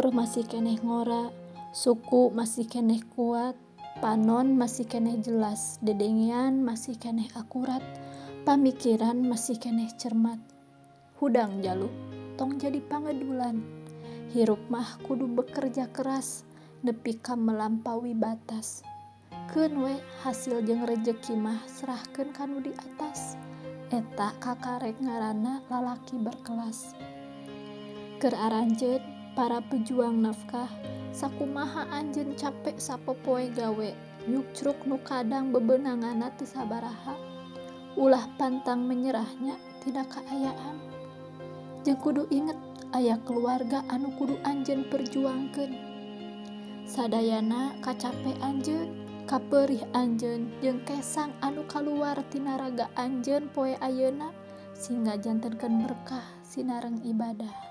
Umur masih keneh ngora, suku masih keneh kuat, panon masih keneh jelas, dedengean masih keneh akurat, pamikiran masih keneh cermat. Hudang jalu, tong jadi pangedulan. Hirup mah kudu bekerja keras nepi ka melampaui batas. Keun we hasil jeung rejeki mah serahkeun ka nu di atas. Eta kakarek ngaranna lalaki berkelas. Keur aranjeun para pejuang nafkah, sakumaha anjeun capek sapopoe gawe, nyukcruk nu kadang bebenanganna teu sabaraha. Ulah pantang menyerahnya tina kaayaan. Jeung kudu inget aya keluarga anu kudu anjeun perjuangkeun. Sadayana kacape anjeun, kaperih anjeun jeung kesang anu kaluar tina raga anjeun poe ayeuna sing ngajantenkeun berkah sinareng ibadah.